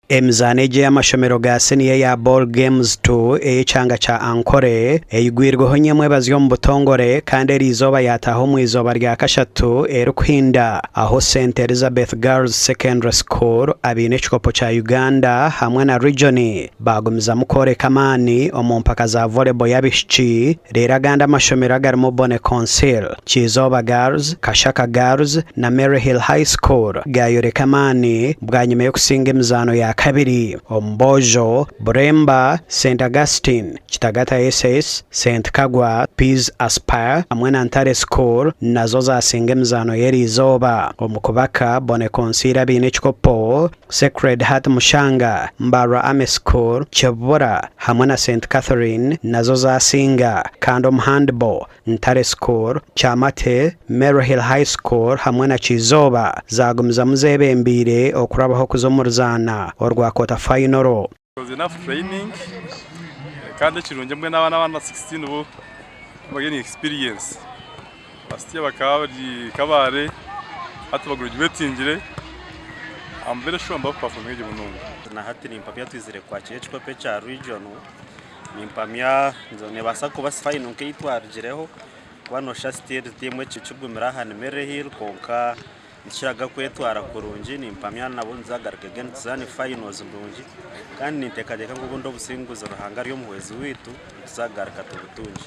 Emizaano egi ey'amashomero ga siniya eya Ball Games ii ey'ekyanga kya Ankole eigwirweho nyemwebazyo omu butongore kandi eriizooba yaataaha omu izooba rya kashatu erikuhinda aho St Elizabeth Girls Secondary School abaine ekikopo kya Uganda hamwe na Region baagumizamu kworeka amaani omu mpaka za volleyball y'abaishiki reero agandi amashomero agarimu Bone Concil, Kyizooba Girls, Kashaka Girls na Maryhill High School gaayoreka amaani bwanyima y'okusinga emizaano ya kabiri omu boojo, Buremba, St Augustine, Kitagata SS, St Kagwa, Peas Aspire hamwe na Ntare School nazo zaasinga emizaano y'eriizooba. Omu kubaka, Bone Concil abaine ekikopo, Sacred Heart Mushanga, Mbarara Army School, Kibura hamwe na St Catherine nazo zaasinga kandi omu Handball, Ntare School, Kyamate, Maryhill High School hamwe na Kyizooba zaagumizamu zeebembeire okurabaho kuza omu ruzaana orwa quarter final. It was enough training kandi ekirungi mbwenu abaana aba under 16 bo bari gaining experience. Last year bakaba bari Kabale hati bagurujuwetingire I'm very sure nibakupafominga gye munonga. Na hati nimpamya twizire kwakira ekikopo ekya region nimpamya nebaasa kuba final nk'ei twarugireho kuba noshusha still tiimu ekigumire aha ni Maryhill kwonka nitukiraga kwetwara kurungi nimpamya nabo nituzagaruka again tuzaane finals nungi kandi ninteekateeka ngu obundi obusinguzi Ruhanga ari omuhwezi waitu nituzagaruka tubutungye.